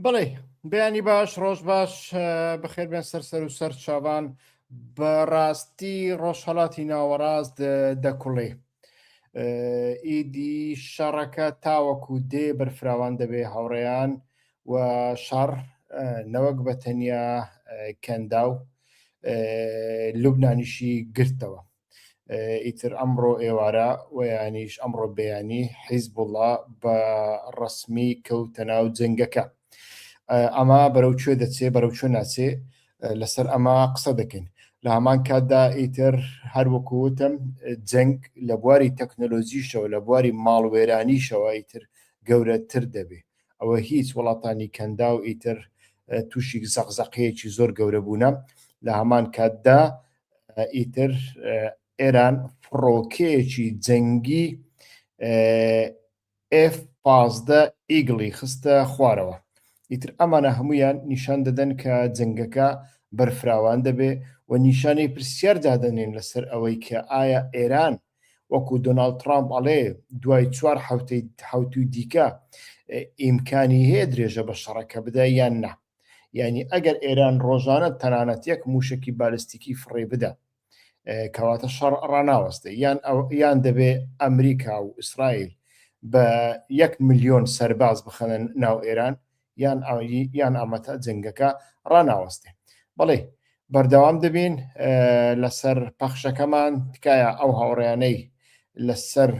بەڵێ بەیانی باش ڕۆژ باش بەخێر بێن سەر سەر و سەر چاوان بەڕاستی ڕۆژهەڵاتی ناوەڕاست دەکوڵێ ئیدی شەڕەکە تاوەکو دێ بەرفراوان دەبێ هاوڕێیان و شەڕ نەوەک بە تەنیا کەنداو لوبنانیشی گرتەوە ئیتر ئەمڕۆ ئێوارە وەیانیش ئەمڕۆ بەیانی حیزبوڵا بە ڕەسمی کەوتە ناو جەنگەکە. ئەمە بەرەو کوێ دەچێ بەرەو کوێ ناچێ لەسەر ئەمە قسە دەکەین. لە هەمان کاتدا ئیتر هەر وەکو وتم جەنگ لە بواری تەکنۆلۆژیشەوە لە بواری ماڵوێرانیشەوە ئیتر گەورەتر دەبێ. ئەوە هیچ وڵاتانی کەنداو ئیتر تووشی زەقزەقەیەکی زۆر گەورە بوونە. لە هەمان کاتدا ئیتر ئێران فڕۆکەیەکی جەنگی ئێف 15 ئیگڵی خستە خوارەوە ئیتر ئەمانە هەمویان نیشان دەدەن کە جەنگەکە بەرفراوان دەبێ و نیشانەی پرسیار دادەنێن لەسەر ئەوەی کە ئایا ئێران وەکو دۆناڵد ترامپ ئەڵێ دوای چوار حوتەی حوتوی دیکە ئیمکانی هەیە درێژە بە شەڕەکە بدا یان نا یعنی ئەگەر ئێران ڕۆژانە تەنانەت یەک موشکی بالستیکی فڕێ بدا کەواتە شەڕ ڕناوەستێ یان یان دەبێ ئەمریکا و ئیسرائیل بە یەک ملیۆن سەرباز بخەنە ناو ئێران یان یان ئەمەتە جەنگەکە ڕناوەستێ بەڵێ بەردەوام دەبین لەسەر پەخشەکەمان تکایە ئەو هاوڕیانەی لەسەر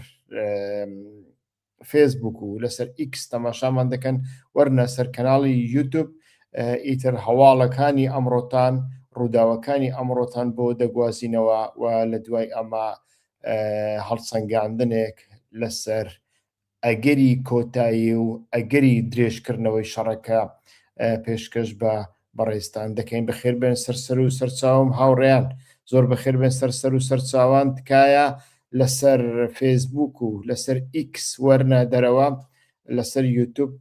فێسبوک و لەسەر ئیکس تەماشامان دەکەن وەرنە سەر کەناڵی یوتوب ئیتر هەواڵەکانی ئەمڕۆتان ڕووداوەکانی ئەمڕۆتان بۆ دەگوازینەوە و لە دوای ئەمە هەڵسەنگاندنێک لەسەر ئەگەری کۆتایی و ئەگەری درێژکردنەوەی شەڕەکە پێشکەش بە بەڕێزتان دەکەین. بەخێر بێن سەر سەر و سەرچاوم هاوڕێیان زۆر بەخێر بێن سەر سەر و سەرچاوان تکایە لەسەر فێسبوک و لەسەر ئیکس وەرنە دەرەوە لەسەر یوتوب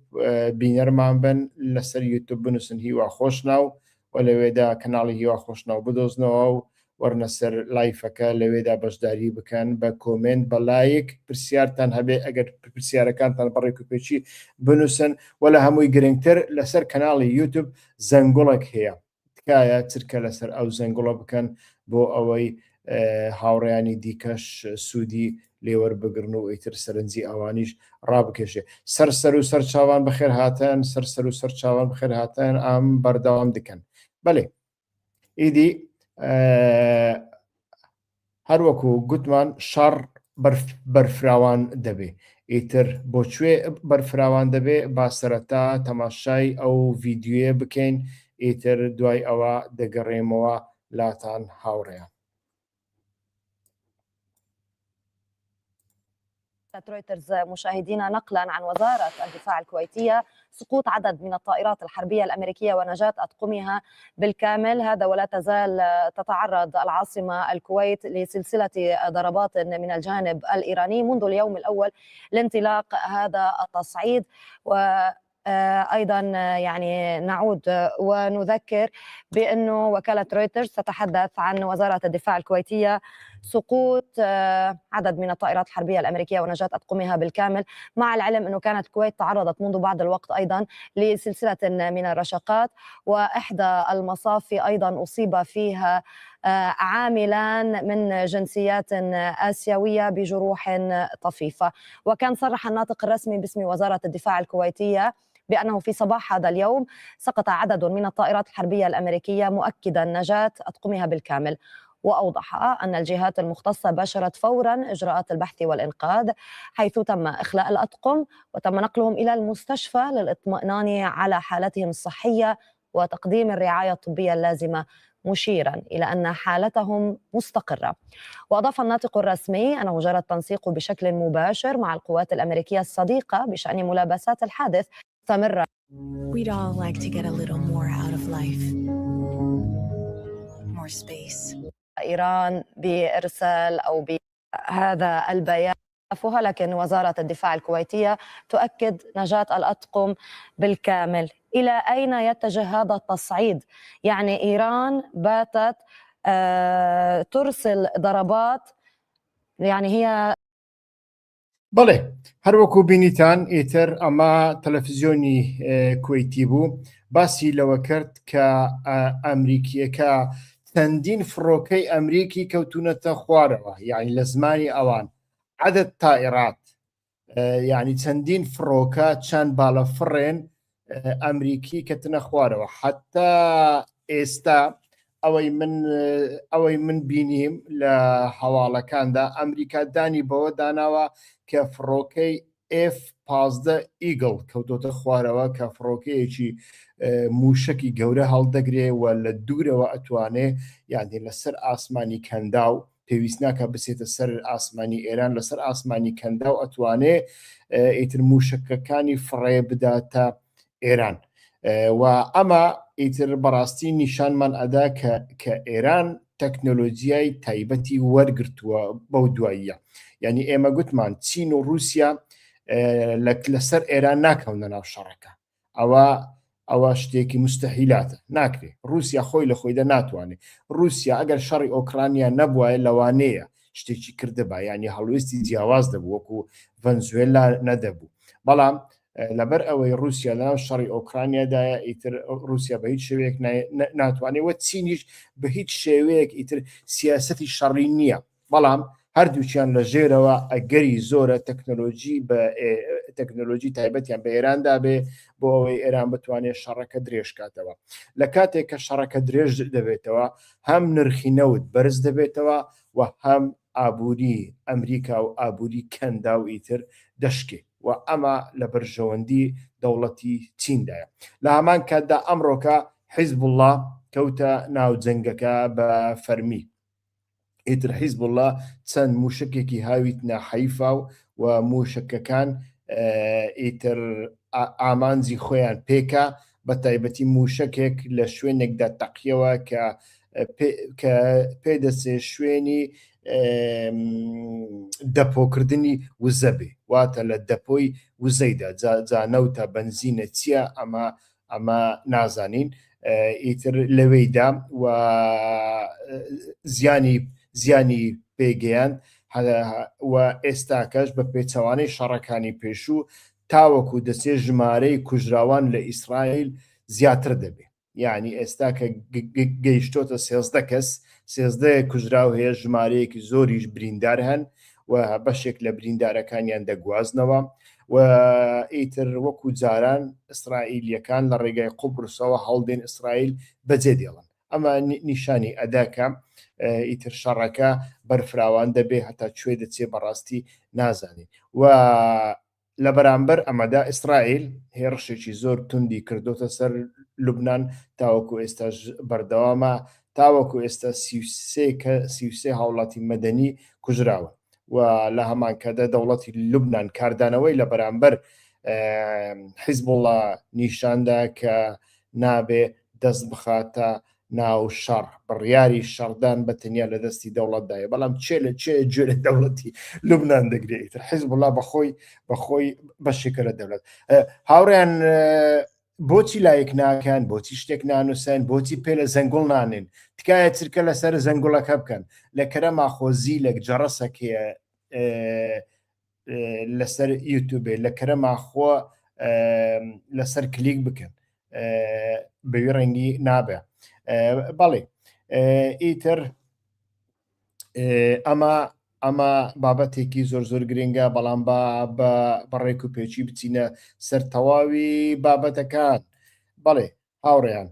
بینەرمان بن لەسەر یوتوب بنووسن هیوا خۆشناو و لەوێدا کەناڵی هیوا خۆشناو بدۆزنەوە و وەرنە سەر لایفەکە لەوێدا بەشداری بکەن بە کۆمێنت بە لایک پرسیارتان هەبێ ئەگەر پرسیارەکانتان بە ڕێکوپێکی بنووسن و لە هەمووی گرنگتر لەسەر کەناڵی یوتوب زەنگوڵێک هەیە تکایە چرکە لەسەر ئەو زەنگوڵە بکەن بۆ ئەوەی هاوڕێیانی دیکەش سوودی لێوەربگرن و ئیتر سەرنجی ئەوانیش ڕابکێشێ سەر سەر و سەر چاوان بەخێر هاتن سەر سەر و سەر چاوان بەخێر هاتن ئەم بەردەوام دکەن بەێ ئیدی هەروەکو گوتمان شەڕ بەرفراوان دەبێ ئیتر بۆ کوێ بەرفراوان دەبێ با سەرەتا تەماشای ئەو ڤیدیۆیە بکەین ئیتر دوای ئەوە دەگەڕێمەوە لاتان هاوڕێیان. رويترز مشاهدينا نقلا عن وزارة الدفاع الكويتية سقوط عدد من الطائرات الحربية الأمريكية ونجاة أطقمها بالكامل، هذا ولا تزال تتعرض العاصمة الكويت لسلسلة ضربات من الجانب الإيراني منذ اليوم الأول لانطلاق هذا التصعيد. و ايضا يعني نعود ونذكر بانه وكاله رويترز تتحدث عن وزاره الدفاع الكويتيه سقوط عدد من الطائرات الحربيه الامريكيه ونجاه اطقمها بالكامل، مع العلم انه كانت الكويت تعرضت منذ بعض الوقت ايضا لسلسله من الرشقات، واحدى المصافي ايضا اصيب فيها عاملان من جنسيات آسيوية بجروح طفيفة. وكان صرح الناطق الرسمي باسم وزارة الدفاع الكويتية بأنه في صباح هذا اليوم سقط عدد من الطائرات الحربية الأمريكية مؤكدا نجاة أطقمها بالكامل، وأوضح أن الجهات المختصة باشرت فورا إجراءات البحث والإنقاذ، حيث تم إخلاء الأطقم وتم نقلهم إلى المستشفى للاطمئنان على حالتهم الصحية وتقديم الرعاية الطبية اللازمة، مشيرا إلى أن حالتهم مستقرة. وأضاف الناطق الرسمي أنه جرى التنسيق بشكل مباشر مع القوات الأمريكية الصديقة بشأن ملابسات الحادث مستمرة. We'd all like to get a little more out of life. More space. إيران بإرسال أو بهذا البيان، لكن وزارة الدفاع الكويتية تؤكد نجاة الأطقم بالكامل. إلى أين يتجه هذا التصعيد؟ يعني إيران باتت ترسل ضربات، يعني هي بەڵێ هەروەکو بینیتان ئیتر ئەمە تەلەفزیۆنی کوەیتی بوو باسی لەوە کرد کە ئەمریکیەکە چەندین فڕۆکەی ئەمریکی کەوتونەتە خوارەوە یعنی لە زمانی ئەوان عدد تائرات یعنی چەندین فڕۆکە چەند باڵە فڕێن ئەمریکی کەتنە خوارەوە حتا ئێستا ئەوەی من ئەوەی من بینیم لە هەواڵەکاندا ئەمریکا دانی بەوە داناوە کە فڕۆکەی F-15 ئیگڵ کەوتۆتە خوارەوە کە فڕۆکەیەکی موشکی گەورە هەڵدەگرێ و لە دوورەوە ئەتوانێ یعنی لەسەر ئاسمانی کەنداو پێویست ناکە بچێتە سەر ئاسمانی ئێران لەسەر ئاسمانی کەنداو ئەتوانێ ئیتر موشەکەکانی فڕێ بداتە ئێران و ئەمە ئیتر بەڕاستی نیشانمان ئەدا کە کە ئێران تەکنۆلۆژیای تایبەتی وەرگرتووە بەو دواییە یعنی ئێمە گوتمان چین و رووسیا لەسەر ئێران ناکەونە ناو شەڕەکە ئەوە ئەوە شتێکی مستحیلاتە ناکرێ رووسیا خۆی لە خۆیدا ناتوانێت رووسیا ئەگەر شەڕی ئۆکرانیا نەبوایە لەوانەیە شتێکی کردبا یعنی هەڵوێستی جیاواز دەبوو وەکو ڤەنزوێلا نەدەبوو بەڵام لەبەر ئەوەی رووسیا لەناو شەڕی ئۆکرانیادایە ئیتر رووسیا بە هیچ شێوەیەک ناتوانێت وە چینیش بە هیچ شێوەیەک ئیتر سیاستی شەڕی نییە بەڵام هەردووکیان لە ژێرەوە ئەگەری زۆرە تەکنۆلۆژی بە تەکنۆلۆژی تایبەتیان بە ئێراندا بێ بۆ ئەوەی ئێران بتوانێت شەڕەکە درێژ کاتەوە لە کاتێک کە شەڕەکە درێژ دەبێتەوە هەم نرخی نەوت بەرز دەبێتەوە و هەم ئابووری ئەمریکا و ئابووری کەندا و ئیتر دەشکێ و ئەمە لە بەرژەوەندی دەوڵەتی چیندایە لە هەمان کاتدا ئەمڕۆکە حیزبوڵڵا کەوتە ناو جەنگەکە بە فەرمی ئیتر حیزبوڵڵا چەند موشکێکی هاویتنە حەیفا و و موشکەکان ئیتر ئامانجی خۆیان پێکا بە تایبەتی موشکێک لە شوێنێکدا تەقیەوە کە کە پێدەچێ شوێنی دەپۆکردنی وزە بێ واتە لە دەپۆی وزەیدا جا نەوتە بەنزینە چییە ئەمە ئەمە نازانین ئیتر لەوێیدا و زیانی زیانی پێگەیان و ئێستاکەش بە پێچەوانەی شەڕەکانی پێشوو تاوەکو دەچێت ژمارەی کوژراوان لە ئیسرائیل زیاتر دەبێت یعنی ئێستا کە گەیشتۆتە 13 کەس 13 کوژراو هەیە ژمارەیەکی زۆریش بریندار هەن و بەشێک لە بریندارەکانیان دەگوازنەوە و ئیتر وەکو جاران ئیسرائیلیەکان لە ڕێگای قوبرسەوە هەڵدێن ئیسرائیل بەجێ دێڵن ئەمە نیشانی ئەداکە ئیتر شەڕەکە بەرفراوان دەبێ هەتا کوێ دەچێ بەڕاستی نازانین و لە بەرامبەر ئەمەدا ئیسرائیل هێڕشێکی زۆر توندی کردۆتە سەر لوبناان تاوەکو ئێستاش بەردەوامە تاوەکو ئێستا 33 هاوڵاتی مەدەنی کوژراون و لە هەمان کاتدا دەوڵەتی لوبناان کاردانەوەی لە بەرامبەر حیزبوڵا نیشاندا کە نابێ دەست بخاتە ناو شەڕ بڕیاری شەڕدان بە تەنیا لە دەستی دەوڵەتدایە بەڵام چێ لە چێ گوێ لە دەوڵەتی لوبناان دەگرێت ئیتر حیزبوڵا بەخۆی بەخۆی بەشێکە لە دەوڵەت هاوڕیان بۆچی لایک ناکەن بۆچی شتێک نانووسن بۆچی پێ لە زەنگوڵ نانێن تکایە چرکە لەسەر زەنگوڵەکە بکەن لە کەرەما خۆزی لە جەڕەسەکەیە لەسەر یوتوبێ لە کەرەما خۆ لەسەر کلیک بکەن بەوی ڕەنگی نابێ بەڵێ ئیتر ئەمە ئەمە بابەتێکی زۆر زۆر گرنگە بەڵام با بە ڕێک و پێچی بچینە سەر تەواوی بابەتەکان بەڵێ هاوڕێیان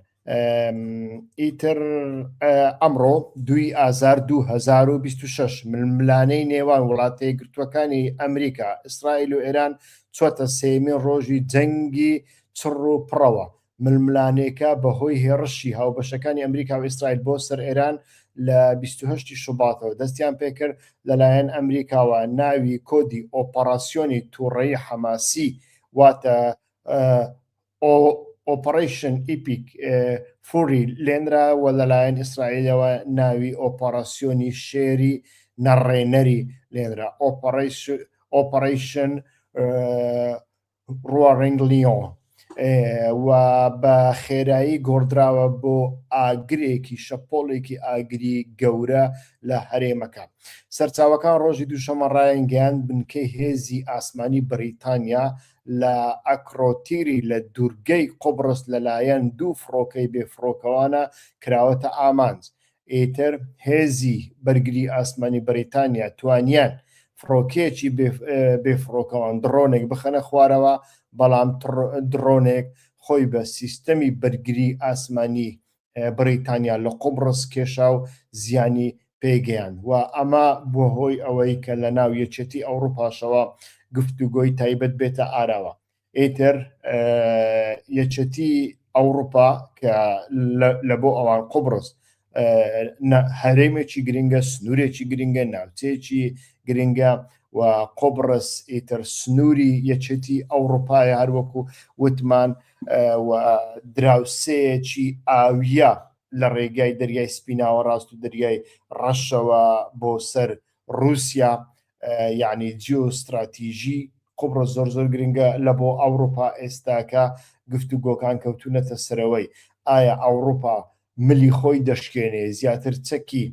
ئیتر ئەمڕۆ دوی ئازار 2026 ململانەی نێوان وڵاتە یەکگرتووەکانی ئەمریکا ئیسرائیل و ئێران چۆتە سێیەمین ڕۆژی جەنگی چڕ و پڕەوە ململانێکە بەهۆی هێڕشی هاوبەشەکانی ئەمریکا و ئیسرائیل بۆ سەر ئێران لە 28 شوباتەوە دەستیان پێکرد لەلایەن ئەمریکاوە ناوی کۆدی ئۆپەراسیۆنی تووڕەیی حەماسی واتە Operation Epic Fury لێنرا و لەلایەن ئیسرائیلەوە ناوی ئۆپەراسیۆنی شێری نەڕێنەری لێنرا Operation Roaring Lion. و بە خێرایی گۆڕدراوە بۆ ئاگرێکی شەپۆڵێکی ئاگری گەورە لە هەرێمەکە. سەرچاوەکان ڕۆژی دووشەممە ڕایانگەیاند بنکەی هێزی ئاسمانی بەریتانیا لە ئەکرۆتیری لە دوورگەی قوبڕس لەلایەن دوو فڕۆکەی بێفڕۆکەوانە کراوەتە ئامانج. ئیتر هێزی بەرگری ئاسمانی بەریتانیا توانیان فڕۆکەیەکی بێفڕۆکەوان دڕۆنێک بخەنە خوارەوە، بەڵام دڕۆنێک خۆی بە سیستەمی بەرگری ئاسمانی بەریتانیا لە قوبڕس کێشا و زیانی پێگەیاند و ئەمە بووە هۆی ئەوەی کە لە ناو یەکێتی ئەوڕوپاشەوە گفتوگۆی تایبەت بێتە ئاراوە. ئیتر یەکێتی ئەوڕوپا کە لە بۆ ئەوان قوبڕس هەرێمێکی گرنگە، سنوورێکی گرنگە، ناوچەیەکی گرنگە و قوبڕس ئیتر سنووری یەکێتی ئەوڕوپایە هەروەکو وتمان و دراوسێیەکی ئاویە لە ڕێگای دەریای سپی ناوەڕاست و دەریای ڕەشەوە بۆ سەر ڕووسیا یعنی جیۆستراتیژی قوبڕس زۆر زۆر گرنگە لە بۆ ئەوروپا ئێستاکە گفتوگۆکان کەوتونەتە سەرەوەی ئایا ئەوروپا ملی خۆی دەشکێنێ زیاتر چەکی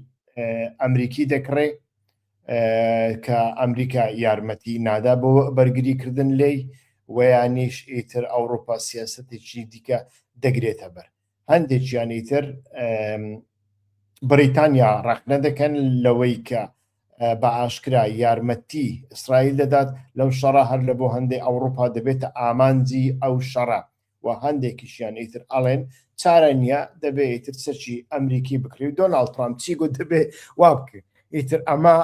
ئەمریکی دەکڕێ کە ئەمریکا یارمەتی نادا بۆ بەرگری کردن لێی ویانیش ئیتر ئەوروپا سیاستێکی دیکە دەگرێتە بەر هەندێکیان ئیتر بریتانیا ڕەخنە دەکەن لەوەی کە بە ئاشکرا یارمەتی ئیسرائیل دەدات لەو شەڕە هەر لە بۆ هەندێک ئەوروپا دەبێتە ئامانجی ئەو شەڕە و هەندێکیشیان ئیتر ئەڵێن چارە نییە دەبێ ئیتر چەکی ئەمریکی بکری و دۆناڵد ترامپ چی گوت دەبێ وا بکرێت ئیتر ئەمە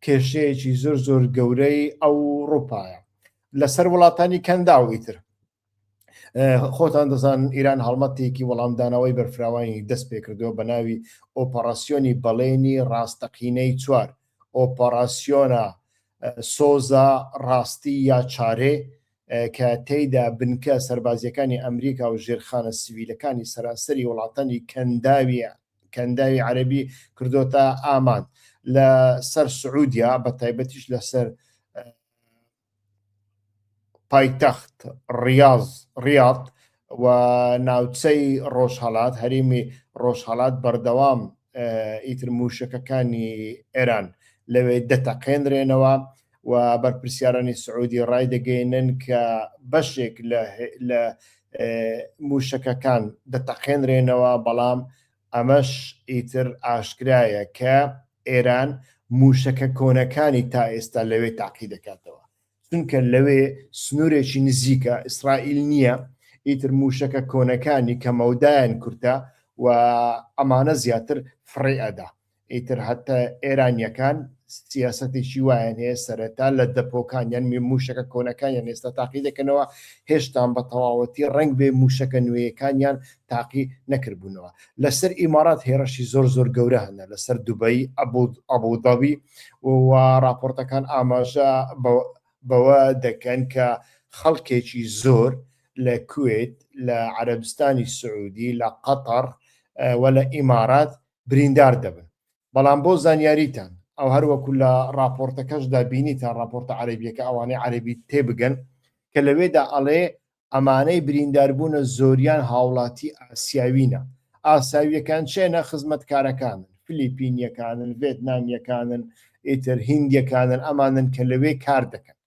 کێشەیەکی زۆر زۆر گەورەی ئەوروپایە لەسەر وڵاتانی کەنداو ئیتر خۆتان دەزان ئیران هەڵمەتێکی وەڵامدانەوەی بەرفراوانی دەست پێکردووە بە ناوی ئۆپەراسیۆنی بەڵێنی ڕاستەقینەی چوار ئۆپەراسیۆنە سۆزا ڕاستی یا چارێ کە تێیدا بنکە سەربازییەکانی ئەمریکا و ژێرخانە سڤیلەکانی سەرانسەری وڵاتانی کەنداوی کەنداوی عەرەبی کردۆتە ئامانج لە سەر سعودیا بە تایبەتیش لەسەر پایتەخت ڕیاز ڕیاض و ناوچەی ڕۆژهەڵات هەرێمی ڕۆژهەڵات بەردەوام ئیتر مووشەکەکانی ئێران لەوێ دەتەقێنرێنەوە و بەرپرسیارانی سعودی ڕایدەگەینن کە بەشێک لە مووشەکەکان دەتەقێنرێنەوە بەڵام ئەمەش ئیتر ئاشکرایە کە ئێران مووشەکە کۆنەکانی تا ئێستا لەوێ تاقی دەکاتەوە چونکە لەوێ سنوورێکی نزیکە ئیسرائیل نییە ئیتر مووشەکە کۆنەکانی کە مەودایان کورتە و ئەمانە زیاتر فڕێ ئەدا ئیتر هەتا ئێرانیەکان سیاسەتێکی وایان هەیە سەرەتا لە دەپۆکانیان مووشەکە کۆنەکانیان ئێستا تاقی دەکەنەوە هێشتان بە تەواوەتی ڕەنگ بێ مووشەکە نوێیەکانیان تاقی نەکردبوونەوە لەسەر ئیمارات هێڕشی زۆر زۆر گەورە هەنە لەسەر دوبەی ئەبوو دەبی و راپۆرتەکان ئاماژە بەوە دەکەن کە خەڵکێکی زۆر لە کوێت لە عەرەبستانی سعودی لە قەتەر و لە ئیمارات بریندار دەبن بەڵام بۆ زانیاریتان ئەو هەروەکو لە راپۆرتەکەشدا بینیتان راپۆرتە عەرەبیەکە ئەوانەی عەرەبی تێبگەن کە لەوێدا ئەڵێ ئەمانەی برینداربوونە زۆریان هاوڵاتی ئاسیاوینە ئاساویەکان چێنە خزمەتکارەکانن فلیپینیەکانن ڤێتنامیەکانن ئیتر هیندیەکانن ئەمانن کە لەوێ کار دەکەن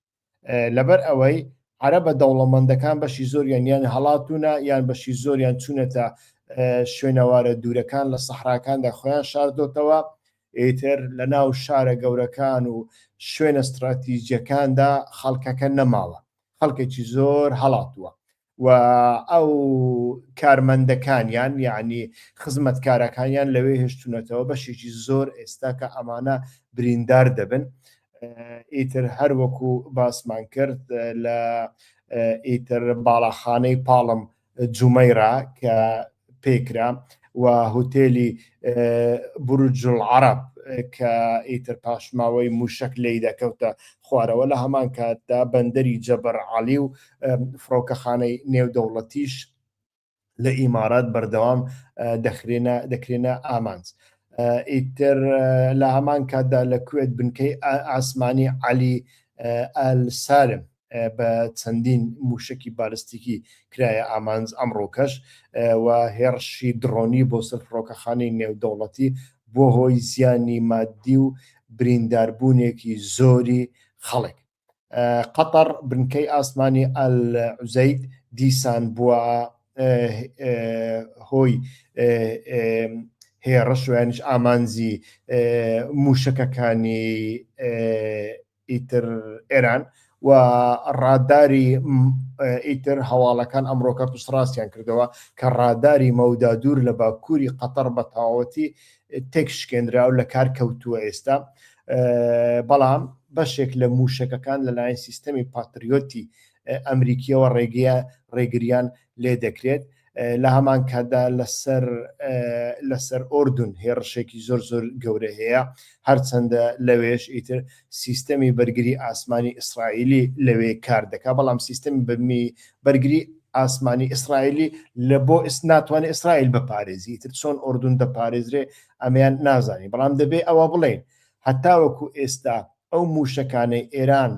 لەبەر ئەوەی عەرەبە دەوڵەمەندەکان بەشی زۆریان یان هەڵاتوونە یان بەشی زۆریان چوونەتە شوێنەوارە دوورەکان لە سەحراکاندا خۆیان شاردۆتەوە ئیتر لە ناو شارە گەورەکان و شوێنە ستراتیجیەکاندا خەڵکەکە نەماوە خەڵکێکی زۆر هەڵاتووە و ئەو کارمەندەکانیان یعنی خزمەتکارەکانیان لەوێ هێشتونەتەوە بەشێکی زۆر ئێستا کە ئەمانە بریندار دەبن ئیتر هەر وەکو باسمان کرد لە ئیتر باڵاخانەی پاڵم جومەیرا کە پێکرا و هوتێلی بورج العرب کە ئیتر پاشماوەی موشک لێی دەکەوتە خوارەوە لە هەمان کاتدا بەندەری جەبەر عەلی و فڕۆکەخانەی نێودەوڵەتیش لە ئیمارات بەردەوام دەخرێنە دەکرێنە ئامانج ئیتر لە هەمان کاتدا لە کوێت بنکەی ئاسمانی عەلی ئەل سالم. بە چەندین موشکی بالستیکی کرایە ئامانج ئەمڕۆکەش و هێڕشی دڕۆنی بۆ سەر فڕۆکەخانەی نێودەوڵەتی بۆ هۆی زیانی مادی و برینداربوونێکی زۆری خەڵک. قەتەر بنکەی ئاسمانی ئەلعوزەید دیسان بووە هۆی هێڕش ویانیش ئامانجی موشەکەکانی ئیتر ئێران و ڕاداری ئیتر هەواڵەکان ئەمڕۆکە پشتڕاستیان کردەوە کە ڕاداری مەودا دوور لە باکووری قەتەر بە تەواوەتی تێک شکێنرا و لە کار کەوتووە ئێستا بەڵام بەشێک لە موشەکەکان لەلایەن سیستەمی پاتریۆتی ئەمریکیەوە ڕێگەیە ڕێگریان لێ دەکرێت لە هەمان کاتدا لەسەر لەسەر ئۆردون هێڕشێکی زۆر زۆر گەورە هەیە هەرچەندە لەوێش ئیتر سیستەمی بەرگری ئاسمانی ئیسرائیلی لەوێ کار دەکا بەڵام سیستەمی بەمی بەرگری ئاسمانی ئیسرائیلی لە بۆ ئس ناتوانێت ئیسرائیل بپارێزی ئیتر چۆن ئۆردون دەپارێزرێ ئەمەیان نازانین بەڵام دەبێ ئەوە بڵێن هەتاوەکو ئێستا ئەو موشەکانەی ئێران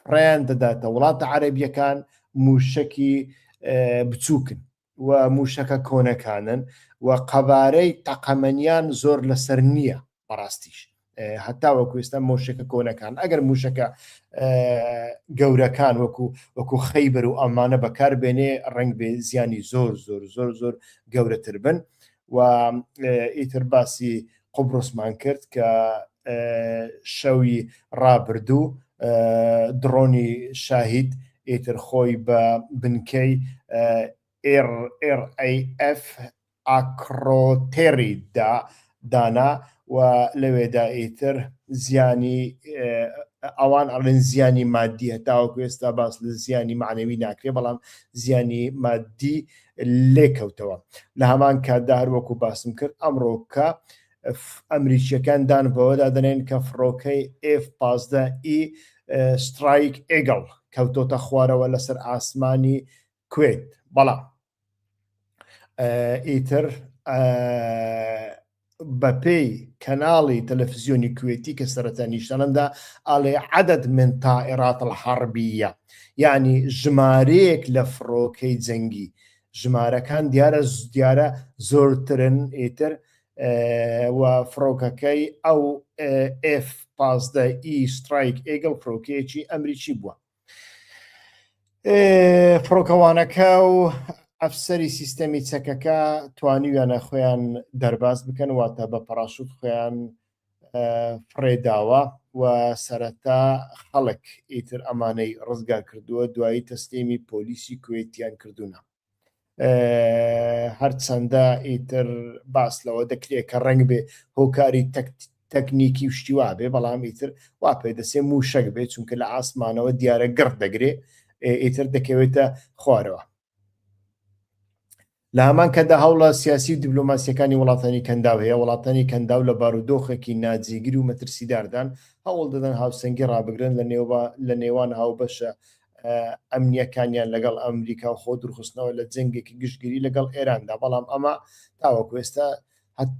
فڕێیان دەداتە وڵاتە عەرەبیەکان موشەکی بچووکن و موشەکە کۆنەکانن و قەبارەی تەقەمەنیان زۆر لەسەر نییە بەڕاستیش هەتا وەکو ئێستا مۆشەکە کۆنەکان ئەگەر موشەکە گەورەکان وەکو وەکو خەیبەر و ئەمانە بەکار بێنێ ڕنگ بێ زیانی زۆر زۆر زۆر زۆر گەورەتر بن و ئیتر باسی قوبرسمان کرد کە شەوی ڕابردوو دڕۆنی شاهید ئیتر خۆی بە بنکەی RAF ئاکرۆتێری دا دانا و لەوێدا ئیتر زیانی ئەوان ئەڵێن زیانی مادی هەتاوەکو ئێستا باس لە زیانی معنەوی ناکرێ بەڵام زیانی مادی لێکەوتەوە لە هەمان کاتدا هەروەکو باسم کرد ئەمڕۆکە ئەمریکیەکان دان بەوەدا دەنێن کە فڕۆکەی F-15 E Strike Eagle کەوتۆتە خوارەوە لەسەر ئاسمانی کوێت بەڵام ئیتر بەپێی کەناڵی تەلەفزیۆنی کوێتی کە سەرەتا نیشانەدا ئاڵێ عدد من طائرات الحربیە یعنی ژمارەیەک لە فڕۆکەی جەنگی ژمارەکان دیارە دیارە زۆرترن ئیتر و فڕۆکەکەی ئەو F-15 E Strike Eagle فڕۆکەیەکی ئەمریکی بووە فڕۆکەوانەکە و ئەفسەری سیستەمی چەکەکە توانیویانە خۆیان دەرباز بکەن واتە بە پەراشوت خۆیان فڕێداوە و سەرەتا خەڵک ئیتر ئەمانەی ڕزگار کردووە دوایی تەسلیمی پۆلیسی کوێتیان کردوونە. هەرچەندە ئیتر باس لەوە دەکرێت کە ڕەنگ بێ هۆکاری تەکنیکی و شتی وا بێ بەڵام ئیتر وا پێ دەسێ موشک بێ چونکە لە ئاسمانەوە دیارە گڕ دەگرێ ئیتر دەکەوێتە خوارەوە لە هەمان کەدا هەوڵە سیاسی و دیبلۆماسیەکانی وڵاتانی کەنداو هەیە وڵاتانی کەنداو لە بارودۆخێکی ناجێگیر و مەترسیداردان هەوڵ دەدەن هاوسەنگی ڕابگرن لە نێوە لە نێوان هاوبەشە ئەمنییەکانیان لەگەڵ ئەمریکا و خۆ دوورخستنەوە لە جەنگێکی گشتگیری لەگەڵ ئێراندا، بەڵام ئەمە تاوەکو ئێستا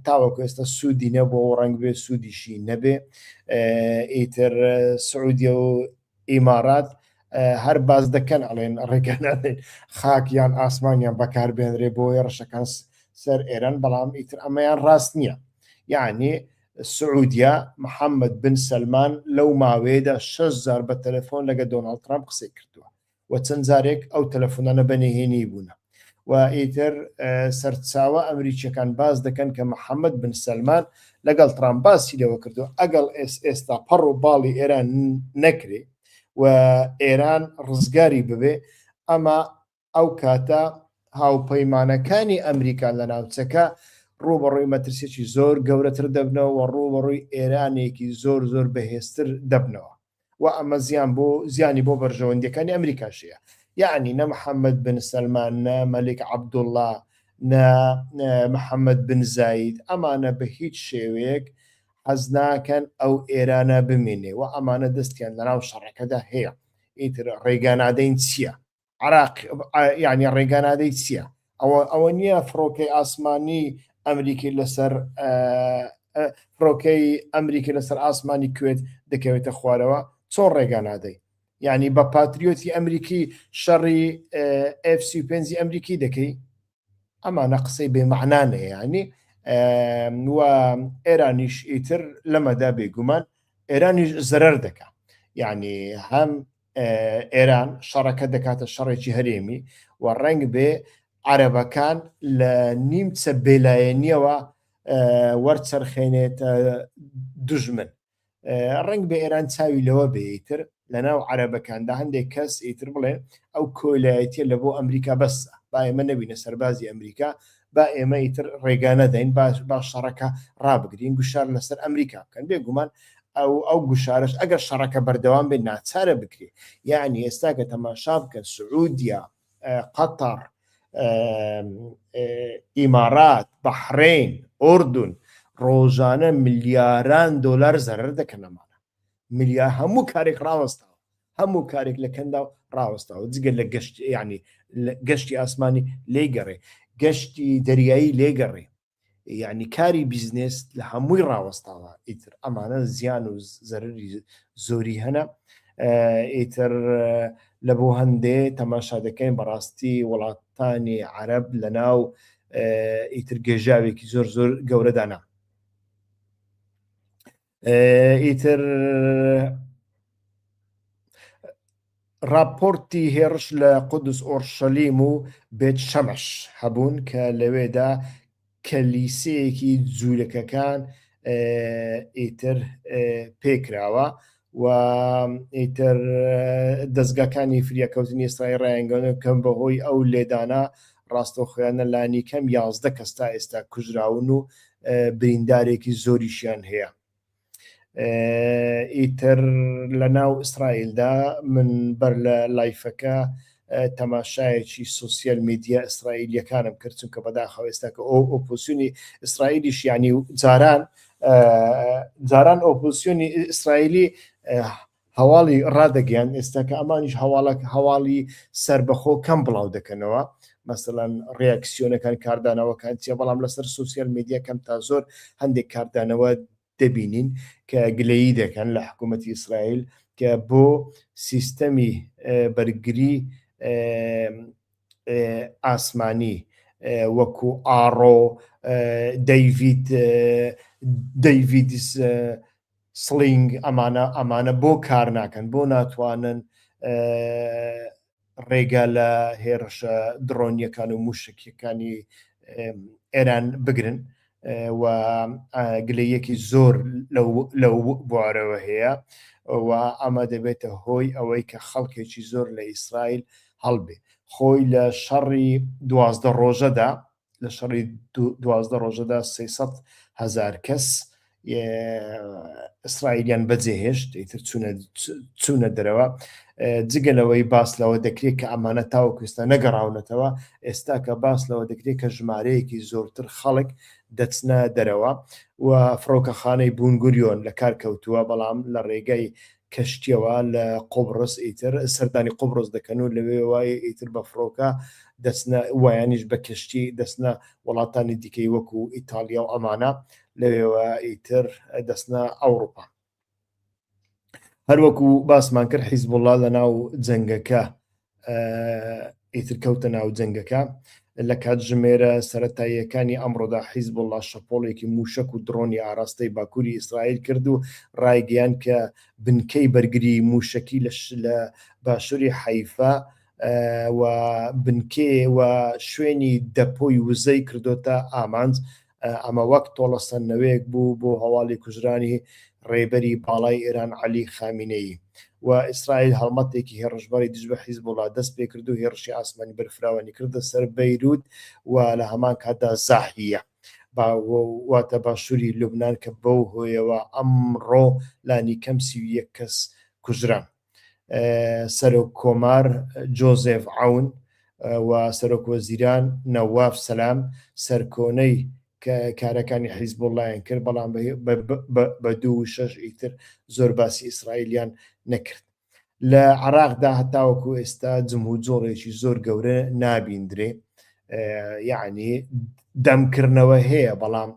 تاوەکو ئێستا سوودی نەبووە و ڕەنگ بێ سوودیشی نەبێ. ئیتر سعودیە و ئیمارات هەر باز دەکەن ئەڵێن ڕێگە نادەین خاک یان ئاسمانیان بەکاربێنرێ بۆ هێڕشەکان سەر ئێران، بەڵام ئیتر ئەمەیان ڕاست نییە. یعنی سعودیە، محەمەد بن سەلمان لەو ماوەیەدا شەش جار بە تەلەفۆن لەگە دۆناڵد ترامپ قسەی کردووە و چەند جارێک ئەو تەلەفۆنانە بە نهێنی بوونە و ئیتر سەرچاوە ئەمریکیەکان باس دەکەن کە محەمەد بن سەلمان لەگەڵ ترامپ باسی لەوە کردووە ئەگەڵ ئێس ئێستا پەڕ و باڵی ئێران نەکرێ و ئێران ڕزگاری ببێ ئەمە ئەو کاتە هاوپەیمانەکانی ئەمریکا لە ناوچەکە ڕووبەڕووی مەترسیەکی زۆر گەورەتر دەبنەوە و ڕووبەڕووی ئێرانێکی زۆر زۆر بەهێزتر دەبنەوە و ئەمە زیان بۆ زیانی بۆ بەرژەوەندیەکانی ئەمریکاش هەیە یەعنی نە محەممەد بن سەلمان نە مەلیک عەبدوڵڵا نە محەممەد بن زاید ئەمانە بە هیچ شێوەیەک حەز ناکەن ئەو ئێرانە بمێنێ و ئەمانە دەستیان لەناو شەڕەکەدا هەیە ئیتر ڕێگا نادەین چییە؟ عراق یعنی ڕێگا نادەی چییە؟ ئەوە ئەوە نییە فڕۆکەی ئاسمانی ئەمریکی لەسەر فڕۆکەی ئەمریکی لەسەر ئاسمانی کوێت دەکەوێتە خوارەوە چۆن ڕێگا نادەی؟ یعنی بە پاتریۆتی ئەمریکی شەڕی F-35 ئەمریکی دەکەی ئەمانە قسەی بێ مەعنانە یعنی و ئێرانیش ئیتر لەمەدا بێگومان ئێرانیش زەرەر دەکا یعنی هەم ئێران شەڕەکە دەکاتە شەڕێکی هەرێمی و ڕەنگ بێ عەرەبەکان لە نیمچە بێلایەنیەوە وەرچەرخێنێتە دوژمن ڕەنگ بێ ئێران چاوی لەوە بێ ئیتر لەناو عەرەبەکاندا هەندێک کەس ئیتر بڵێن ئەو کۆیلایەتیە لە بۆ ئەمریکا بەسە با ئێمە نەبینە سەربازی ئەمریکا با ئێمە ئیتر ڕێگا نەدەین با شەڕەکە ڕابگرین گوشار لەسەر ئەمریکا بکەن بێگومان ئەو ئەو گوشارش ئەگەر شەڕەکە بەردەوام بێت ناچارە بکرێ یعنی ئێستا کە تەماشا بکەن سعودیا قەتەر ئیمارات بەحرین ئوردون ڕۆژانە ملیاران دۆلار زەرەر دەکەن ئەمانە ملیار هەموو کارێک ڕاوەستاوە هەموو کارێک لە کەندا و ڕاوەستاوە جگە لە گەشت ینی گەشتی ئاسمانی لێگەڕێ گەشتی دەریایی لێگەڕێ یعنی کاری بیزنس لە هەمووی ڕاوەستاوە ئیتر ئەمانە زیان و زەرری زۆری هەنە ئیتر لە بۆ هەندێ تەماشا دەکەین بەڕاستی وڵاتانی عەرب لە ناو ئیتر گێژاوێکی زۆر زۆر گەورەدانا ئیتر ڕاپۆرتی هێڕش لە قودس ئۆرشەلیم و بێت شەمەش هەبوون کە لەوێدا کەلیسەیەکی جوولەکەکان ئیتر پێکراوە و ئیتر دەستگاکانی فریاکەوتنی ئیسرائیل ڕایانگەیاندووە کە بەهۆی ئەو لێدانە ڕاستەوخۆیانە لانیکەم 11 کەس تا ئێستا کوژراون و بریندارێکی زۆریشیان هەیە. ئیتر لە ناو ئیسرائیلدا من بەر لە live ەکە تەماشایەکی social media ئیسرائیلیەکانم کرد چونکە بەداخەوە ئێستا کە ئەو ئۆپۆزیسیۆنی ئیسرائیلیش یعنی جاران جاران ئۆپۆزیسیۆنی ئیسرائیلی هەواڵی ڕادەگەیان ئێستا کە ئەمانیش هەواڵک هەواڵی سربەخۆ کەم بڵاو دەکەنەوە مەسەلەن ڕیاکسیۆنەکان کاردانەوەکان چیە بەڵام لەسەر social media کەم تا زۆر هەندێک کاردانەوە دەبینین کە گلەیی دەکەن لە حکوومەتی ئیسرائیل کە بۆ سیستەمی بەرگری ئاسمانی وەکو ئاڕۆ دەیڤید دەیڤیدس سڵینگ ئەمانە ئەمانە بۆ کار ناکەن بۆ ناتوانن ڕێگا لە هێرشە دڕۆنیەکان و موشکیەکانی ئێران بگرن و گلەیەکی زۆر لەو بوارەوە هەیە و ئەمە دەبێتە هۆی ئەوەی کە خەڵکێکی زۆر لە ئیسرائیل هەڵبێ خۆی لە شەڕی دوازدە ڕۆژەدا لە شەڕی دوازدە ڕۆژەدا 300 هزار کەس ئیسرائیلیان بەجێهێشت ئیتر چوونە دەرەوە جگە لەوەی باس لەوە دەکرێت کە ئەمانە تاوەکو ئێستا نەگەڕاونەتەوە ئێستا کە باس لەوە دەکرێت کە ژمارەیەکی زۆرتر خەڵک دەچنە دەرەوە و فڕۆکەخانەی بونگوریۆن لە کار کەوتووە بەڵام لە ڕێگەی کەشتیەوە لە قوبڕس ئیتر سەردانی قوبڕس دەکەن و لەوێوە ئیتر بە فڕۆکە دەچنە وایانیش بە کەشتی دەچنە وڵاتانی دیکەی وەکو ئیتاڵیا و ئەمانە لەوێوە ئیتر دەچنە ئەوروپا. هەروەکو باسمان کرد حیزبوڵا لە ناو جەنگەکە ئیتر کەوتە ناو جەنگەکە لە کاتژمێرە سەتاییەکانی ئەمڕۆدا حیزبوڵا شەپۆڵێکی موشک و دڕۆنی ئاراستەی باکووری ئیسرائیل کرد و ڕایگەیان کە بنکەی بەرگری موشکی لە باشووری حیفا و بنکێ و شوێنی دەپۆی وزەی کردۆتە ئامانج ئەمە وەک تۆڵەسەندنەوەیەک بوو بۆ هەواڵی کوژرانی ڕێبەری باڵای ئێران عەلی خامینەیی و ئیسرائیل هەڵمەتێکی هێڕشبەری دژ بە حیزبوڵا دەست پێکرد و هێڕشی ئاسمانی بەرفراوانی کردە سەر بەیروت و لە هەمان کاتدا زاحیە واتە باشووری لوبناان کە بەو هۆیەوە ئەمڕۆ لانی کەم 31 کەس کوژران. سەرۆک کۆمار جۆزێف عەون و سەرۆک وەزیران نەواف سەلام سەرکۆنەی کارەکانی حیزبوڵڵایان کرد، بەڵام بە دوو و شەش ئیتر زۆر باسی ئیسرائیلیان نەکرد. لە عێراقدا هەتاوەکو ئێستا جمهوجۆڵێکی زۆر گەورە نابیندرێ، یەعنی دەمکردنەوە هەیە بەڵام.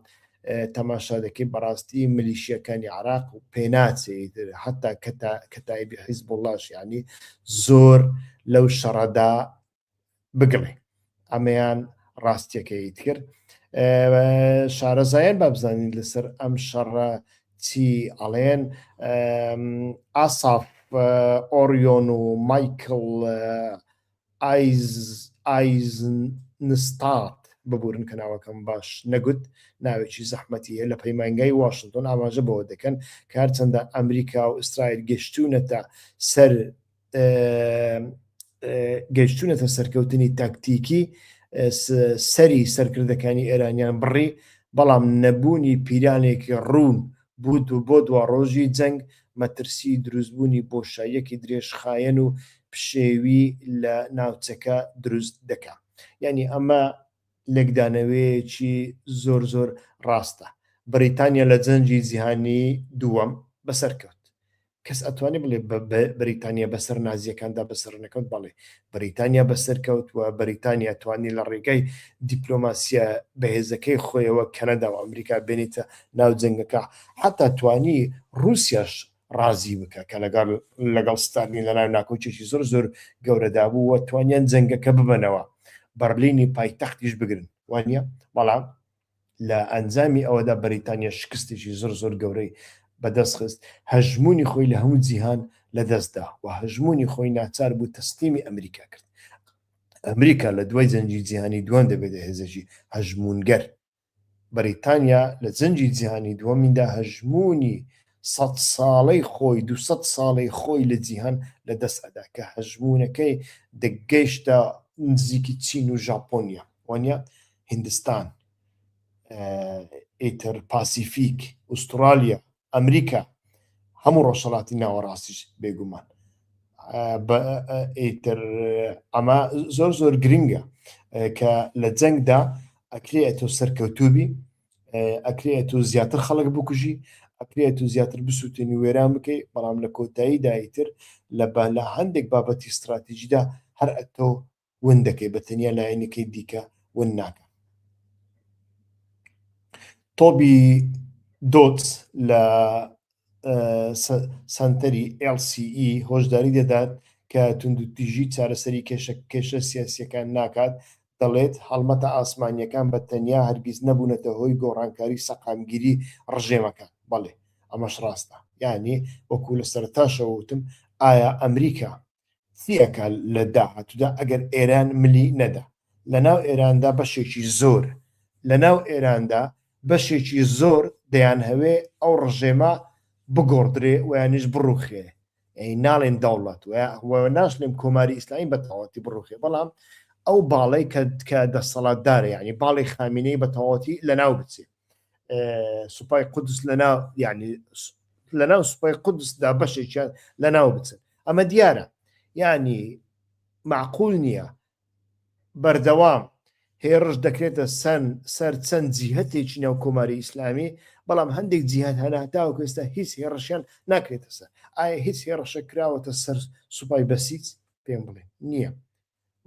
تەماشا دەکەی بەڕاستی ملیشیەکانی عراق و پێناچێت حتا کەتایبی حیزبوڵاش ینی زۆر لەو شەڕەدا بگڵێ ئەمەیان ڕاستیەکەی تر شارەزایان با بزانین لەسەر ئەم شەڕە چی ئەڵێن ئاساف ئۆریۆن و مایکل ئایزنستات ببورن کە ناوەکەم باش نەگوت ناوێکی زەحمەتی هەیە لە پەیمانگای واشنتۆن ئاماژە بەوە دەکەن کە هەرچەندە ئەمریکا و ئیسرائیل گەشتونەتە سەر گەیشتونەتە سەرکەوتنی تاکتیکی سەری سەرکردەکانی ئێرانیان بڕی بەڵام نەبوونی پیرانێکی ڕوون بوو و بۆ دواڕۆژی جەنگ مەترسی دروستبوونی بۆشاییەکی درێژخایەن و پشێوی لە ناوچەکە دروست دەکا. یانی ئەمە لێکدانەوەیەکی زۆر زۆر ڕاستە. بەریتانیا لە جەنگی جیهانی دووەم بەسەر کەوت. کەس ئەتوانێ بڵێ بەریتانیا بەسەر نازیەکاندا بەسەر نەکەوت؟ بەڵێ بەریتانیا بەسەر کەوت و بەریتانیا توانی لە ڕێگای دیپلۆماسیە بەهێزەکەی خۆیەوە کەنەدا و ئەمریکا بێنیتە ناو جەنگەکە حتا توانی ڕووسیاش ڕازی بکە کە لەگەڵ لەگەڵ ستالین لەناو ناکۆکیەکی زۆر زۆر گەورەدا بوو و توانیان جەنگەکە ببەنەوە بەرلینی پایتەختیش بگرن وانە بەڵام لە ئەنجامی ئەوەدا بەریتانیا شکستێکی زۆر زۆر گەورەی بەدەست خست، هەژموونی خۆی لە هەموو جیهان لەدەستدا و هەژموونی خۆی ناچار بوو تەسلیمی ئەمریکا کرد. ئەمریکا لە دوای جەنگی جیهانی دووەم دەبێتە هێزێکی هەژموونگەر. بەریتانیا لە جەنگی جیهانی دووەمیندا هەژموونی سەد ساڵەی خۆی، 200 ساڵەی خۆی لە جیهان لەدەست ئەدا کە هەژموونەکەی دەگەیشتە نزیکی چین و ژاپۆنیا. وانە هیندستان، ئیتر پاسیفیک، ئوسترالیا، ئەمریکا، هەموو ڕۆژهەڵاتی ناوەڕاستیش بێگومان. ئیتر ئەمە زۆر زۆر گرنگە کە لە جەنگدا ئەکرێ ئەتۆ سەرکەوتوبی ئەکرێت و زیاتر خەڵک بکوژی ئەکرێت و زیاتر بسووتێنی وێران بکەی بەڵام لە کۆتاییدا ئیتر لە لە هەندێک بابەتی استراتیژیدا هەر ئەتۆ ون دەکەی بە تەنیا لایەنەکەی دیکە ون ناکە. تۆبی دۆتس لە سەنتەری LCE هۆشداری دەدات کە توندوتیژی چارەسەری کێشە کێشە سیاسیەکان ناکات، دەڵێت هەڵمەتە ئاسمانیەکان بە تەنیا هەرگیز نەبوونەتە هۆی گۆڕانکاری سەقامگیری ڕژێمەکان. بەڵێ ئەمەش ڕاستە. یانی وەکو لە سەرەتاشەوە وتم ئایا ئەمریکا چی ئەکا لە داهاتوودا ئەگەر ئێران ملی نەدا؟ لەناو ئێراندا بەشێکی زۆر لەناو ئێراندا بەشێکی زۆر دەیانهەوێ ئەو ڕژێمە بگۆڕدرێ و یانیش بڕوخێ یانی ناڵێن دەوڵەت و ناشلێم کۆماری ئیسلامی بە تەواوەتی بڕوخێ بەڵام ئەو باڵەی کە کە دەسەڵاتدارە یانی باڵی خامینەی بە تەواوەتی لەناو بچێ سوپای قودس لەناو یعنی لەناو سوپای قودسدا بەشێکیان لەناو بچن ئەمە دیارە یعنی معقول نییە بەردەوام هێڕش دەکرێتە سەن سەر چەند جیهتێکی ناو کۆماری ئیسلامی بەڵام هەندێک جیهت هەنا تاوەکو ئێستا هیچ هێڕشیان ناکرێتە سەر ئایا هیچ هێڕشە کراوەتە سەر سوپای بەسیج پێم بڵێ نییە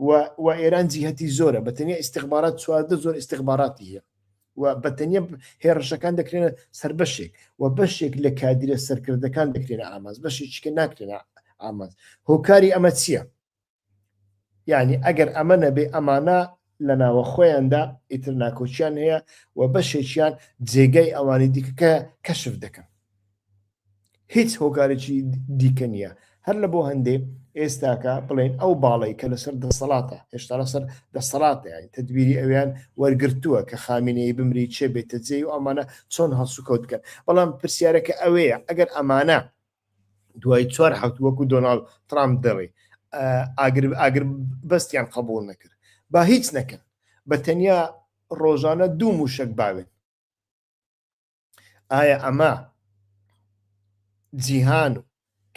و و ئێران جیهەتی زۆرە بە تەنیا ئیستیخبارات 14 زۆر ئیستیخباراتی هەیە و بە تەنیا هێڕشەکان دەکرێنە سەر بەشێک و بەشێک لە کادیرە سەرکردەکان دەکرێنە ئامانج بەشێکی کە ناکرێنە ئامانج هۆکاری ئەمە چییە؟ یعنی ئەگەر ئەمە نەبێ ئەمانە لە ناوە خۆیاندا ئیتر ناکۆکیان هەیە و بەشێکیان جێگای ئەوانی دیکە کەشف دەکەن هیچ هۆکارێکی دیکە نییە هەر لە بۆ هەندێ ئێستاکە بڵێن ئەو باڵی کە لەسەر دەسەڵاتە هێشتا لەسەر دەسەڵاتە یانی تدبیری ئەویان وەرگرتووە کە خامینەی بمری چێ بێتە جێی و ئەمانە چۆن هەڵسوکەوت بکەن بەڵام پرسیارەکە ئەوەیە ئەگەر ئەمانە دوای چوار حوت وەکو دۆناڵد ترامپ دەڵێ ئاگر ئاگر بەستیان قبول نەکرد با هیچ نەکەن بە تەنیا ڕۆژانە دوو موشک باوێن ئایا ئەمە جیهان و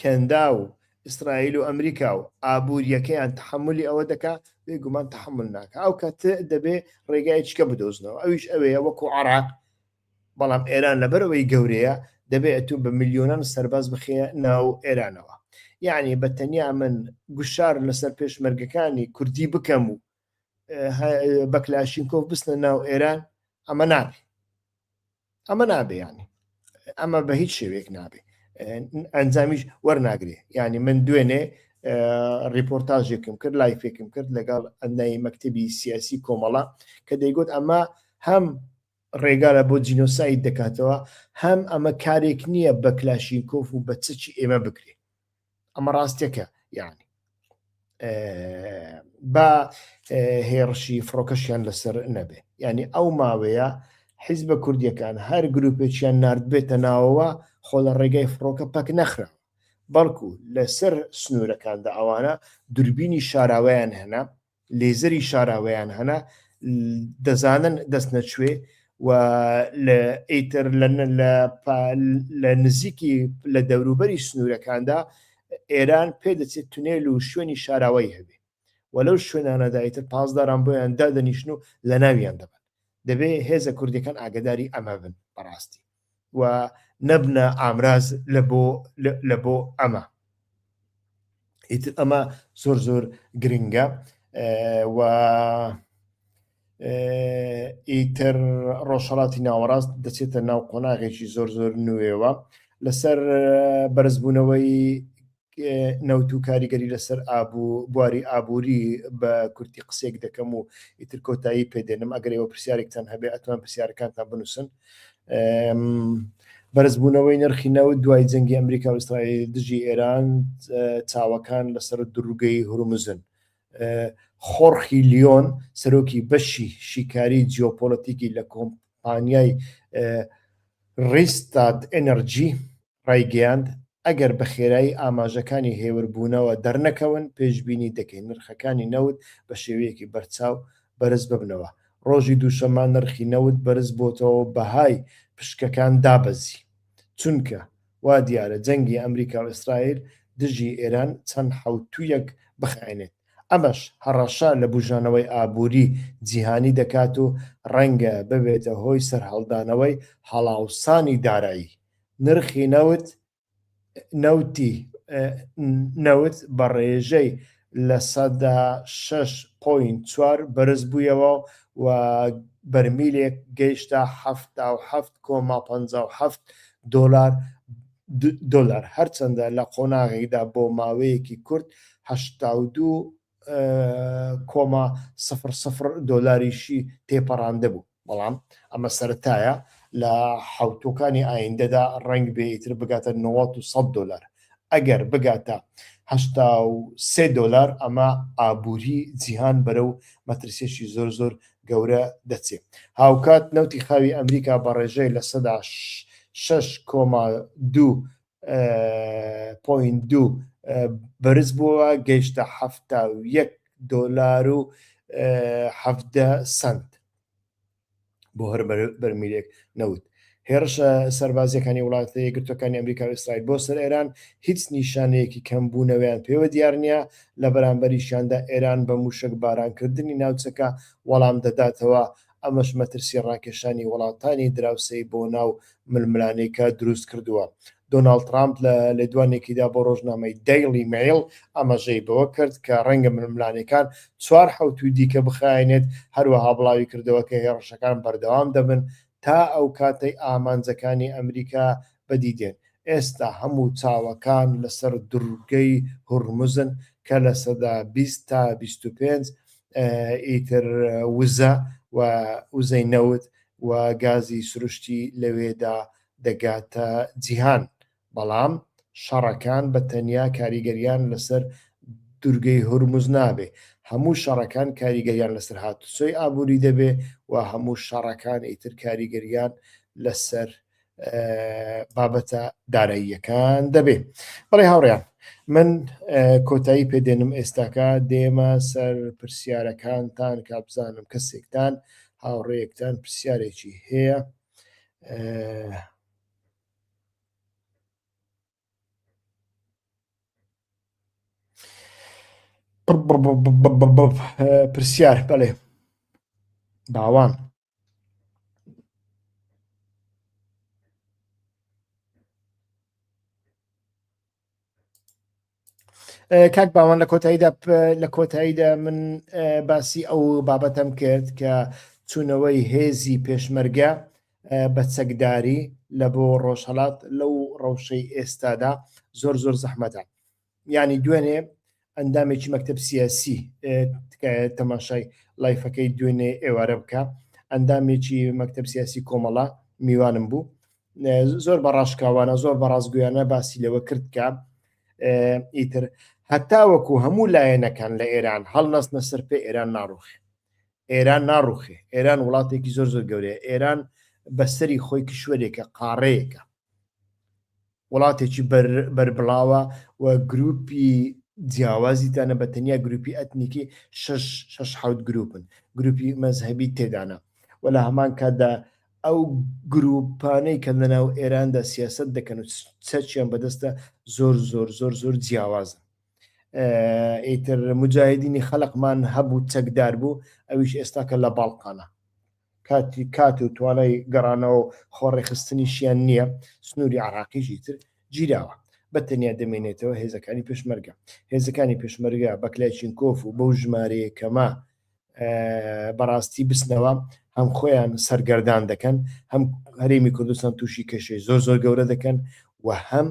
کەنداو و ئیسرائیل و ئەمریکا و ئابووریەکەیان تحملی ئەوە دەکا؟ بێگومان تحمل ناکە. ئەو کات دەبێ ڕێگایەکیکە بدۆزنەوە، ئەویش ئەوەیە وەکو عراق، بەڵام ئێران لەبەرئەوەی گەورەیە دەبێ ئەتوو بە ملیۆنان سەرباز بخەیە ناو ئێرانەوە. یعنی بە تەنیا من گوشار لەسەر پێشمەرگەکانی کوردی بکەم و بە کلاشینکۆف بچنە ناو ئێران ئەمە نابێ. ئەمە نابێ ینی ئەمە بە هیچ شێوەیەک نابێ ئەنجامیش وەرناگرێ یعنی من دوێنێ ڕیپۆرتاژێکم کرد live ێکم کرد لەگەڵ ئەندامی مەکتەبی سیاسی کۆمەڵە کە دەیگوت ئەمە هەم ڕێگا لە بۆ جینۆساید دەکاتەوە هەم ئەمە کارێک نییە بە کلاشینکۆف و بە چەکی ئێمە بکرێ ئەمە ڕاستیەکە یعنی با هێڕشی فڕۆکەشیان لەسەر نەبێ یعنی ئەو ماوەیە حیزبە کوردیەکان هەر گروپێکیان نردبێتە ناوەوە خۆ لە ڕێگای فڕۆکە پەک نەخرا بەڵکو لەسەر سنوورەکاندا ئەوانە دوربینی شاراوەیان هەنا لێزەری شاراوەیان هەنە دەزانن دەست نەچوێ و لە ئیتر لە نزیکی لە دەوروبەری سنوورەکاندا ئێران پێدەچێت تونێل و شوێنی شاراوەی هەبێ و لەو شوێنانەدا ئیتر پاسداران بۆیان دادەنیشن و لە ناویان دەبن دەبێ هێزە کوردەکان ئاگداری ئەمە بن بەڕاستی و نەبنە ئامراز لە بۆ لە بۆ ئەمە ئیتر ئەمە زۆر زۆر گرنگە و ئیتر ڕۆژهڵاتی ناوەڕاست دەچێتە ناو قۆناغێکی زۆر زۆر نوێوە لەسەر بەرزبوونەوەی نەوت و کاریگەری لەسەر ئابوو بواری ئابووری بە کورتی قسێک دەکەم و ئیتر کۆتایی پێدێنم ئەگەر ئێوە پرسیارێکتان هەبێ ئەتوان پرسیارەکانتان بنووسن بەرزبوونەوەی نرخی نەوت دوای جەنگی ئەمریکا و ئیسرائیل دژی ئێران چاوەکان لەسەر دوورگەی هورمزن خۆرخی لیۆن سەرۆکی بەشی شیکاری جیۆپۆلەتیکی لە کۆمپانیای ڕیستاد ئەنەرجی ڕایگەیاند، ئەگەر بە خێرایی ئاماژەکانی هێوربوونەوە دەرنەکەون، پێشبینی دەکەین نرخەکانی نەوت بە شێوەیەکی بەرچاو بەرزببنەوە. ڕۆژی دووشەممە نرخی نەوت بەرزبۆتەوە و بەهای پشکەکان دابەزی، چونکە وا دیارە جەنگی ئەمریکا و ئیسرائیل دژی ئێران چەند حەوتوویەک بخایەنێت، ئەمەش هەڕەشە لە بوژانەوەی ئابووری جیهانی دەکات و ڕەنگە ببێتە هۆی سەرهەڵدانەوەی هەڵاوسانی دارایی. نرخی نەوت نەوتی نەوت بە ڕێژەی 6.4% بەرزبوویەوە و بەرمیلێک گەیشتە 77.57 دۆلار دۆلار هەرچەندە لە قۆناغێکدا بۆ ماوەیەکی کورت 82.00 دۆلاریشی تێپەڕاندبوو. بەڵام ئەمە سەرەتایە، لە حەوتووەکانی ئایندەدا ڕەنگ بێ ئیتر بگاتە 90 و 100 دۆلار. ئەگەر بگاتە 83 دۆلار ئەمە ئابووری جیهان بەرەو مەترسیەکی زۆر زۆر گەورە دەچێ. هاوکات نەوتی خاوی ئەمریکا بە ڕێژەی 6.2% point دوو بەرز بووەوە گەیشتە 71 دۆلار و 17 سەنت. بۆ هەر بەرمیلێک نەوت. هێڕشە سەربازیەکانی وڵاتە یەکگرتوەکانی ئەمریکا و ئیسرائیل بۆ سەر ئێران هیچ نیشانەیەکی کەمبوونەوەیان پێوە دیار نییە، لە بەرامبەریشیاندا ئێران بە موشەک بارانکردنی ناوچەکە وەڵام دەداتەوە، ئەمەش مەترسی ڕاکێشانی وڵاتانی دراوسێی بۆ ناو ململانێکە دروست کردووە. دۆناڵد ترامپ لە لێدوانێکیدا بۆ ڕۆژنامەی دەیڵی مەیڵ ئاماژەی بەوە کرد کە ڕەنگە ململانێکان چوار حەوتووی دیکە بخایەنێت، هەروەها بڵاویکردەوە کە هێڕشەکان بەردەوام دەبن تا ئەو کاتەی ئامانجەکانی ئەمریکا بەدی دێن. ئێستا هەموو چاوەکان لەسەر دورگەی هورمزن کە 20% تا 25 ئیتر وزە و وزەی نەوت و گازی سروشتی لەوێدا دەگاتە جیهان، بەڵام شەڕەکان بە تەنیا کاریگەریان لەسەر دورگەی هورمز نابێ، هەموو شەڕەکان کاریگەریان لەسەر هاتوچۆی ئابووری دەبێ و هەموو شەڕەکان ئیتر کاریگەریان لەسەر بابەتە داراییەکان دەبێ. بەڵێ هاوڕێیان من کۆتایی پێدێنم ئێستاکە دێمە سەر پرسیارەکانتان کا بزانم کەسێکتان هاوڕێیەکتان پرسیارێکی هەیە. پرسیار بەڵێ باوان کاک باوان لە کۆتاییدا لە کۆتاییدا من باسی ئەو بابەتەم کرد کە چوونەوەی هێزی پێشمەرگە بە چەکداری لە بۆ ڕۆژهەڵات لەو ڕەوشەی ئێستادا زۆر زۆر زەحمەتە. یانی دوێنێ ئەندامێکی مەکتەب سیاسی تکایە تەماشای لایفەکەی دوێنێ ئێوارە بکە ئەندامێکی مەکتەب سیاسی کۆمەڵە میوانم بوو زۆر بە ڕاشکاوانە زۆر بە ڕاستگویانە باسی لەوە کرد کە ئیتر هەتاوەکو هەموو لایەنەکان لە ئێران هەڵنەستنە سەر پێ ئێران ناڕوخێ ئێران ناڕوخێ ئێران وڵاتێکی زۆر زۆر گەورەیە ئێران بەسەری خۆی کشوەرێکە قاڕەیەکە وڵاتێکی بەربڵاوە و گروپی جیاوازی تانە بە تەنیا گروپی ئەتنیکی شەش شەش حەوت گروپن گروپی مەزهەبی تێدانە و لە هەمان کاتدا ئەو گروپانەی کە لەناو ئێراندا سیاسەت دەکەن و چەکیان بەدەستە زۆر زۆر زۆر زۆر جیاوازن ئیتر مجاهدینی خەلقمان هەبوو چەکدار بوو ئەویش ئێستاکە لە باڵقانە کاتی کات و توانای گەڕانەوە و خۆڕێکخستنیشیان نییە، سنووری عێراقیش ئیتر گیراوە. بە تەنیا دەمێنێتەوە هێزەکانی پێشمەرگە. هێزەکانی پێشمەرگە بە کلایچینکۆف و بەو ژمارەیە کەمە بەڕاستی بچنەوە هەم خۆیان سەرگەردان دەکەن، هەم هەرێمی کوردستان تووشی کێشەی زۆر زۆر گەورە دەکەن و هەم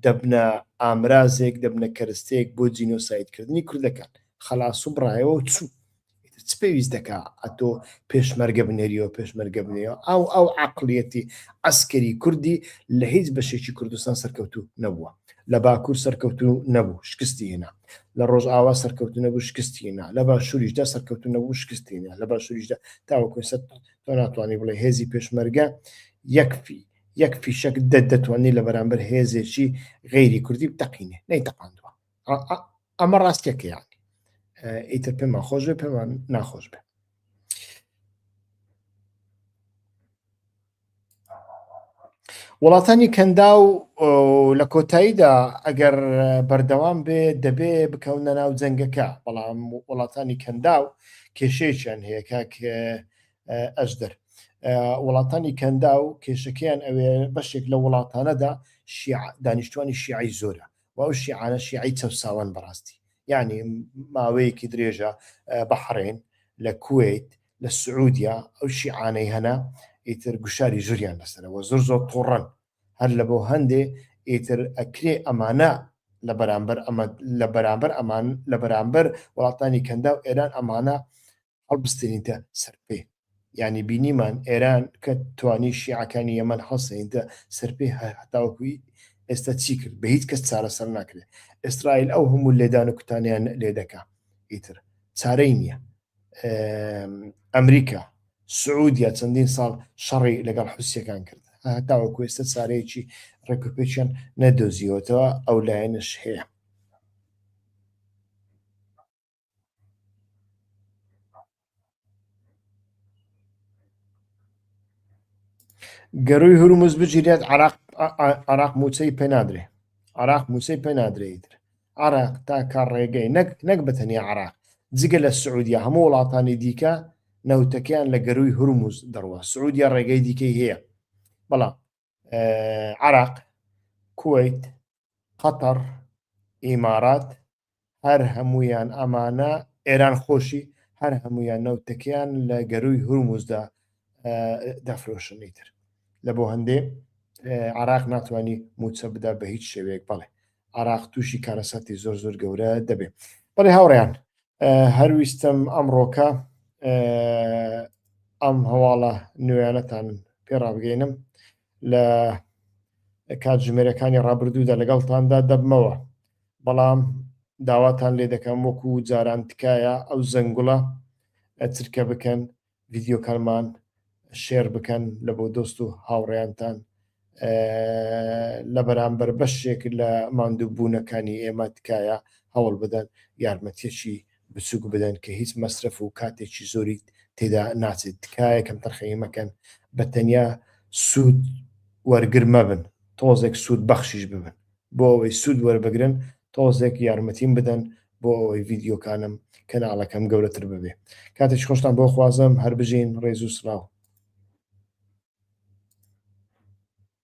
دەبنە ئامرازێک، دەبنە کەرستەیەک بۆ جینۆسایدکردنی کوردەکان. خەلاس و بڕایەوە و چوو. ئیتر چ پێویست دەکا ئەتۆ پێشمەرگە بنێریەوە پێشمەرگە بنێریەوە؟ ئەو ئەو عەقڵیەتی عەسکەری کوردی لە هیچ بەشێکی کوردستان سەرکەوتوو نەبووە. لە باکوور سەرکەوتوو نەبوو، شکستی هێنا. لە ڕۆژئاوا سەرکەوتوو نەبوو، شکستی هێنا. لە باشووریشدا سەرکەوتوو نەبوو، شکستی هێنا. لە باشووریشدا تاوەکو ئێستا تۆ ناتوانی بڵێ هێزی پێشمەرگە یەکفی یەک فیشەک دە دەتوانێت لە بەرامبەر هێزێکی غەیری کوردی بتەقینێ نەیتەقاندووە ئەمە ڕاستیەکە یانی ئیتر پێمان خۆش بێ پێمان ناخۆش بێ وڵاتانی کەندا و لە کۆتاییدا ئەگەر بەردەوام بێ دەبێ بکەونە ناو جەنگەکە بەڵام وڵاتانی کەندا و کێشەیەکیان هەیە کاک ئەژدەر. وڵاتانی کەنداو کێشەکەیان ئەوێ بەشێک لە وڵاتانەدا شیعە دانیشتوانی شیعەی زۆرە و ئەو شیعانە شیعەی چەوساوەن بەڕاستی یعنی ماوەیەکی درێژە بەحرێن لە کوەیت لە سعودیا ئەو شیعانەی هەنا ئیتر گوشاری زۆریان لەسەرەوە زۆر زۆر توڕەن هەر لە بۆ هەندێ ئیتر ئەکرێ ئەمانە لە بەرامبەر ئەمە لە بەرامبەر ئەمان لە بەرامبەر وڵاتانی کەنداو ئێران ئەمانە هەڵبستێنیتە سەر پێ یانی بینیمان ئێران کە توانی شیعەکانی یەمەن هەڵسێنیتە سەر پێ هەتاوەکوی ئێستا چی کرد بە هیچ کەس چارەسەر ناکرێت ئیسرائیل ئەو هەموو لێدان و کوتانیان لێ دەکا ئیتر چارەی نییە ئەمریکا سعودیا چەندین ساڵ شەڕی لەگەڵ حوسیەکان کرد هەتاوەکو ئێستا چارەیەکی ڕێکوپێکیان نەدۆزیوەتەوە ئەو لایەنەش هەیە گەروی هورمز بگیرێت عراق عراق موچەی پێ نادرێ عراق موچەی پێ نادرێ ئیتر عراق تاکە ڕێگەی نەک نەک بە تەنیا عراق جگە لە سعودیا هەموو وڵاتانی دیکە نەوتەکەیان لە گەروی هورمز دەڕوە سعودیا ڕێگەی دیکەی هەیە بەڵام عراق کوەیت قەتەڕ ئیمارات هەر هەموویان ئەمانە ئێران خۆشی هەر هەموویان نەوتەکەیان لە گەرووی هورمزدا دەفرۆشن ئیتر لە بۆ هەندێ عراق ناتوانانی موچە بدا بە هیچ شێوەیەک بەڵێ عراق تووشی کارەساتی زۆر زۆر گەورە دەبێ بەڵێ هاوڕیان هەرویستم ئەمڕۆکە ئەم هەواڵە نوێیانەتان پێڕابگەینم لە کاتژمێرەکانی ڕابردوودا لەگەڵتاندا دەبمەوە بەڵام داواتان لێ دەکەم وەکو جاران تکایە ئەو زەنگوڵە چرکە بکەن ڤیدیۆکانمان share بکەن لە بۆ دۆست و هاوڕێیانتان لە بەرامبەر بەشێک لە ماندووبوونەکانی ئێمە تکایە هەوڵ بدەن یارمەتیەکی بچوک بدەن کە هیچ مەسرەف و کاتێکی زۆری تێدا ناچێت تکایە کەمتەرخەمی مەکەن بە تەنیا سوود وەرگر مەبن تۆزێک سوود بەخشیش ببن بۆ ئەوەی سوود وەربگرن تۆزێک یارمەتیم بدەن بۆ ئەوەی ڤیدیۆکانم کەناڵەکەم گەورەتر ببێ کاتێکی خۆشتان بۆ خوازم هەر بژین ڕێز و سڵاو.